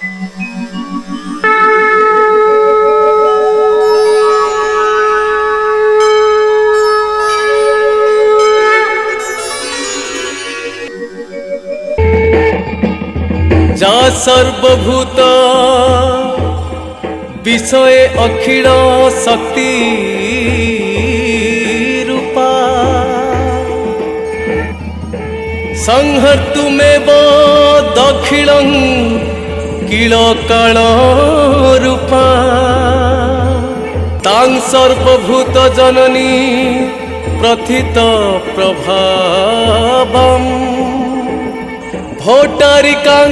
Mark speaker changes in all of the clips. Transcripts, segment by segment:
Speaker 1: যা সর্বভূত বিষয়ে অখিল শক্তি রূপা সংহর্তুমেব দক্ষিণং কিল কাল রূপা তাং সর্বভূত জননী প্রথিত প্রভাবম ভট্টারিকাং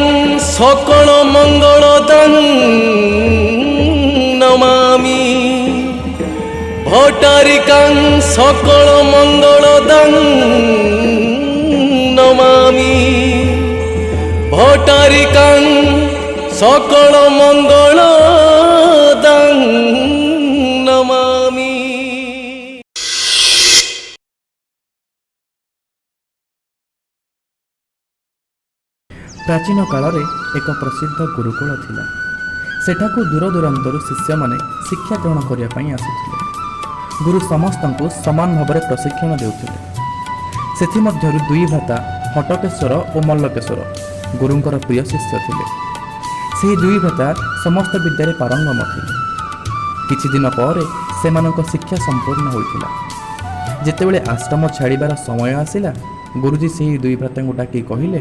Speaker 1: সকল মঙ্গলদং নমামি। ভট্টারিকাং সকল মঙ্গলদং নমামি। ভট্টারিকাং সকল মঙ্গলদং নমামি।
Speaker 2: ପ୍ରାଚୀନ କାଳରେ ଏକ ପ୍ରସିଦ୍ଧ ଗୁରୁକୁଳ ଥିଲା। ସେଠାକୁ ଦୂରଦୂରାନ୍ତରୁ ଶିଷ୍ୟମାନେ ଶିକ୍ଷା ଗ୍ରହଣ କରିବା ପାଇଁ ଆସୁଥିଲେ। ଗୁରୁ ସମସ୍ତଙ୍କୁ ସମାନ ଭାବରେ ପ୍ରଶିକ୍ଷଣ ଦେଉଥିଲେ। ସେଥିମଧ୍ୟରୁ ଦୁଇ ଭ୍ରାତା ହଟକେଶ୍ୱର ଓ ମଲ୍ଲକେଶ୍ୱର ଗୁରୁଙ୍କର ପ୍ରିୟ ଶିଷ୍ୟ ଥିଲେ। ସେହି ଦୁଇ ଭ୍ରାତା ସମସ୍ତ ବିଦ୍ୟାରେ ପାରଙ୍ଗମ ଥିଲେ। କିଛି ଦିନ ପରେ ସେମାନଙ୍କ ଶିକ୍ଷା ସମ୍ପୂର୍ଣ୍ଣ ହୋଇଥିଲା। ଯେତେବେଳେ ଆଶ୍ରମ ଛାଡ଼ିବାର ସମୟ ଆସିଲା, ଗୁରୁଜୀ ସେହି ଦୁଇ ଭ୍ରାତାଙ୍କୁ ଡାକି କହିଲେ,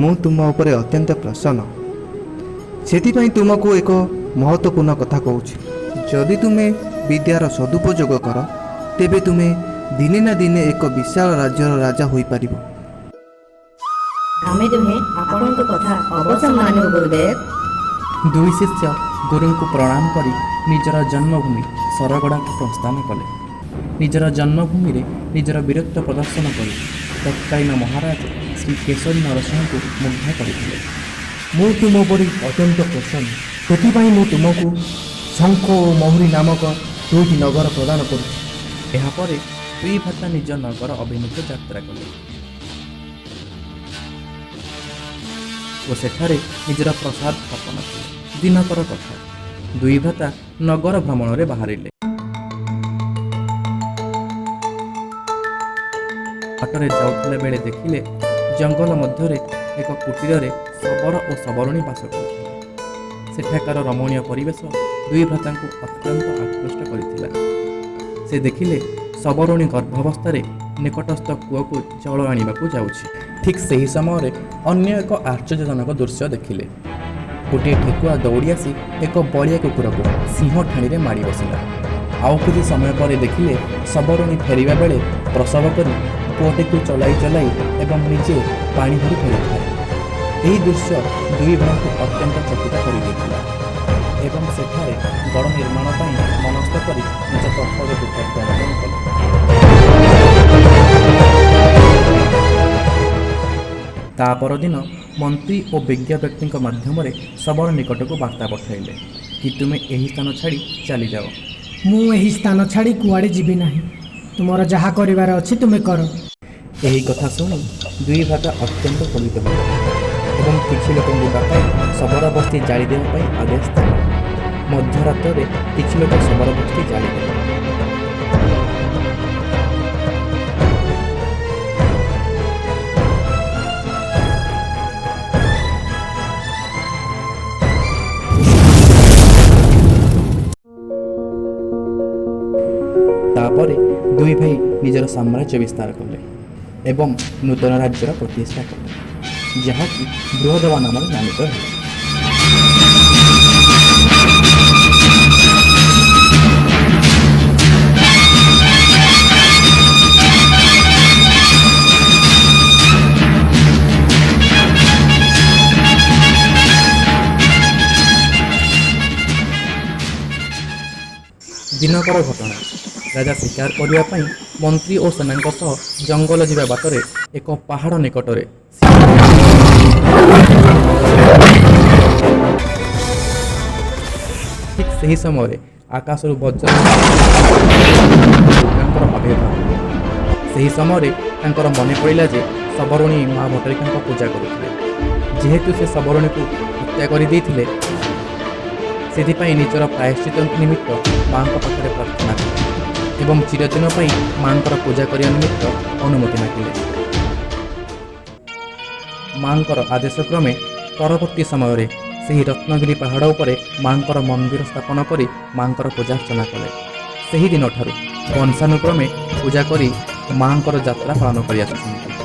Speaker 3: ମୁଁ ତୁମ ଉପରେ ଅତ୍ୟନ୍ତ ପ୍ରସନ୍ନ। ସେଥିପାଇଁ ତୁମକୁ ଏକ ମହତ୍ତ୍ୱପୂର୍ଣ୍ଣ କଥା କହୁଛି। ଯଦି ତୁମେ ବିଦ୍ୟାର ସଦୁପଯୋଗ କର, ତେବେ ତୁମେ ଦିନେ ନା ଦିନେ ଏକ ବିଶାଳ ରାଜ୍ୟର ରାଜା ହୋଇପାରିବ।
Speaker 4: ଆମେ ଦୁହେଁ ଆପଣଙ୍କ କଥା ଅବଶ୍ୟ ମାନିବୁ ଗୁରୁଦେବ।
Speaker 2: ଦୁଇ ଶିଷ୍ୟ ଗୁରୁଙ୍କୁ ପ୍ରଣାମ କରି ନିଜର ଜନ୍ମଭୂମି ସରଗଡ଼ାକୁ ପ୍ରସ୍ଥାନ କଲେ। ନିଜର ଜନ୍ମଭୂମିରେ ନିଜର ବୀରତ୍ୱ ପ୍ରଦର୍ଶନ କରି ତତ୍କାଳୀନ ମହାରାଜ ଶ୍ରୀ କେଶରୀ ନରସିଂହଙ୍କୁ ମୁଗ୍ଧ କରିଥିଲେ।
Speaker 5: ମୁଁ ତୁମ ଉପରେ ଅତ୍ୟନ୍ତ ପ୍ରସନ୍ନ। ସେଥିପାଇଁ ମୁଁ ତୁମକୁ ଶଙ୍ଖ ଓ ମହୁରୀ ନାମକ ଦୁଇଟି ନଗର ପ୍ରଦାନ କରୁଛି।
Speaker 2: ଏହାପରେ ଦୁଇ ଭ୍ରାତା ନିଜ ନଗର ଅଭିମୁଖେ ଯାତ୍ରା କଲେ ଓ ସେଠାରେ ନିଜର ପ୍ରସାଦ ସ୍ଥାପନ କଲେ। ଦିନକର କଥା, ଦୁଇ ଭ୍ରାତା ନଗର ଭ୍ରମଣରେ ବାହାରିଲେ। ବାଟରେ ଯାଉଥିଲା ବେଳେ ଦେଖିଲେ ଜଙ୍ଗଲ ମଧ୍ୟରେ ଏକ କୁଟୀରରେ ଶବର ଓ ଶବରୁଣୀ ବାସ କରୁଥିଲେ। ସେଠାକାର ରମଣୀୟ ପରିବେଶ ଦୁଇ ଭ୍ରାତାଙ୍କୁ ଅତ୍ୟନ୍ତ ଆକୃଷ୍ଟ କରିଥିଲା। ସେ ଦେଖିଲେ ଶବରୁଣୀ ଗର୍ଭାବସ୍ଥାରେ ନିକଟସ୍ଥ କୂଅକୁ ଜଳ ଆଣିବାକୁ ଯାଉଛି। ଠିକ୍ ସେହି ସମୟରେ ଅନ୍ୟ ଏକ ଆଶ୍ଚର୍ଯ୍ୟଜନକ ଦୃଶ୍ୟ ଦେଖିଲେ। ଗୋଟିଏ ଠେକୁଆ ଦୌଡ଼ି ଆସି ଏକ ବଳିଆ କୁକୁରକୁ ସିଂହ ଠାଣିରେ ମାଡ଼ି ବସିଲା। ଆଉ କିଛି ସମୟ ପରେ ଦେଖିଲେ ଶବରୁଣୀ ଫେରିବା ବେଳେ ପ୍ରସବ କରି ପୁଅଟିକୁ ଚଲାଇ ଚଲାଇ ଏବଂ ନିଜେ ପାଣି ଭରି ଫେରୁଥାଏ। ଏହି ଦୃଶ୍ୟ ଦୁଇ ଭାଇଙ୍କୁ ଅତ୍ୟନ୍ତ ଚକିତ କରିଦେଇଥିଲା ଏବଂ ସେଠାରେ ଗଡ଼ ନିର୍ମାଣ ପାଇଁ ମନସ୍ଥ କରି ନିଜ କର୍ତ୍ତବ୍ୟକୁ ପ୍ରତ୍ୟାବର୍ତ୍ତନ କଲେ। ତା ପରଦିନ ମନ୍ତ୍ରୀ ଓ ବିଜ୍ଞ ବ୍ୟକ୍ତିଙ୍କ ମାଧ୍ୟମରେ ଶବର ନିକଟକୁ ବାର୍ତ୍ତା ପଠାଇଲେ କି ତୁମେ ଏହି ସ୍ଥାନ ଛାଡ଼ି ଚାଲିଯାଅ।
Speaker 6: ମୁଁ ଏହି ସ୍ଥାନ ଛାଡ଼ି କୁଆଡ଼େ ଯିବି ନାହିଁ। ତୁମର ଯାହା କରିବାର ଅଛି ତୁମେ କର।
Speaker 2: ଏହି କଥା ଶୁଣି ଦୁଇ ଭ୍ରାତା ଅତ୍ୟନ୍ତ କ୍ରୋଧିତ ହେଲେ ଏବଂ କିଛି ଲୋକଙ୍କୁ ଡକାଇ ଶବର ବସ୍ତି ଜାଳି ଦେବା ପାଇଁ ଆଦେଶ ଦେଲେ। ମଧ୍ୟରାତ୍ରରେ କିଛି ଲୋକ ଶବର ବସ୍ତି ଜାଳିଦେଲେ। ତାପରେ ଦୁଇ ଭାଇ ନିଜର ସାମ୍ରାଜ୍ୟ ବିସ୍ତାର କଲେ ଏବଂ ନୂତନ ରାଜ୍ୟର ପ୍ରତିଷ୍ଠା କଲେ, ଯାହାକି ବୃହଦବା ନାମରେ ନାମିତ ହେଲା। ଦିନକର ଘଟଣା, ରାଜା ଶିକାର କରିବା ପାଇଁ ମନ୍ତ୍ରୀ ଓ ସେନାଙ୍କ ସହ ଜଙ୍ଗଲ ଯିବା ବାଟରେ ଏକ ପାହାଡ଼ ନିକଟରେ ଠିକ୍ ସେହି ସମୟରେ ଆକାଶରୁ ବଜ୍ର ଦୁର୍ଗାଙ୍କର ଆବିର୍ଭାବ। ସେହି ସମୟରେ ତାଙ୍କର ମନେ ପଡ଼ିଲା ଯେ ଶବରୁଣୀ ମା ଭଟ୍ଟାରିକାଙ୍କ ପୂଜା କରୁଥିଲେ, ଯେହେତୁ ସେ ସବରଣୀକୁ ହତ୍ୟା କରିଦେଇଥିଲେ, ସେଥିପାଇଁ ନିଜର ପ୍ରାୟଶ୍ଚିତ ନିମିତ୍ତ ମାଙ୍କ ପାଖରେ ପ୍ରାର୍ଥନା କଲେ ଏବଂ ଚିରଦିନ ପାଇଁ ମାଙ୍କର ପୂଜା କରିବା ନିମିତ୍ତ ଅନୁମତି ମାଗିଲେ। ମାଙ୍କର ଆଦେଶ କ୍ରମେ ପରବର୍ତ୍ତୀ ସମୟରେ ସେହି ରତ୍ନଗିରି ପାହାଡ଼ ଉପରେ ମାଙ୍କର ମନ୍ଦିର ସ୍ଥାପନ କରି ମାଙ୍କର ପୂଜାର୍ଚ୍ଚନା କଲେ। ସେହି ଦିନଠାରୁ ବଂଶାନୁକ୍ରମେ ପୂଜା କରି ମାଙ୍କର ଯାତ୍ରା ପାଳନ କରି ଆସୁଛନ୍ତି।